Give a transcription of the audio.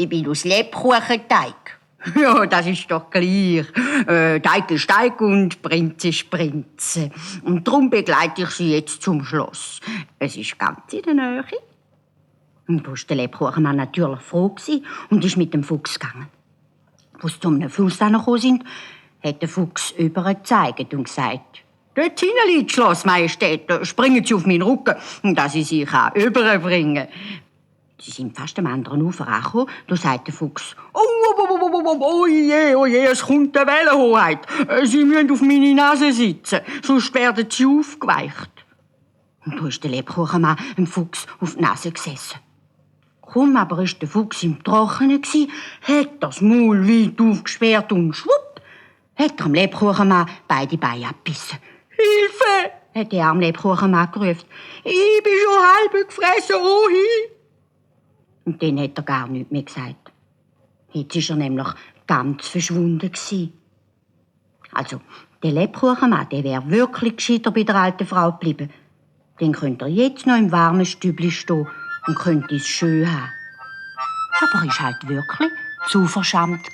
Ich bin aus Lebkuchenteig. Ja, das ist doch gleich. Teig ist Teig und Prinz ist Prinz. Und darum begleite ich Sie jetzt zum Schloss. Es ist ganz in der Nähe. Und da war der Lebkuchenmann natürlich froh und ist mit dem Fuchs gegangen. Als sie zu einem Fluss gekommen sind, hat der Fuchs übergezeigt und gesagt: «Dort hinten liegt das Schloss, Majestät. Springen Sie auf meinen Rücken, dass ich Sie überbringen kann.» Sie sind fast am anderen Ufer angekommen. Da sagt der Fuchs: «Oh je, es kommt eine Wellenhoheit. Sie müssen auf meine Nase sitzen, sonst werden Sie aufgeweicht.» Und da ist der Lebkuchenmann dem Fuchs auf die Nase gesessen. Kaum aber war der Fuchs im Trockenen, hat das Maul weit aufgesperrt und schwupp, hat er dem Lebkuchenmann beide Beine abgebissen. «Hilfe!» hat der arme Lebkuchenmann gerufen. «Ich bin schon halb gefressen, oh hi!» Und dann hat er gar nichts mehr gesagt. Jetzt war er nämlich ganz verschwunden. Also, der Lebkuchenmann, der wäre wirklich gescheiter bei der alten Frau geblieben. Dann könnte er jetzt noch im warmen Stübli stehen und könnte es schön haben. Aber er war halt wirklich zu verschämt.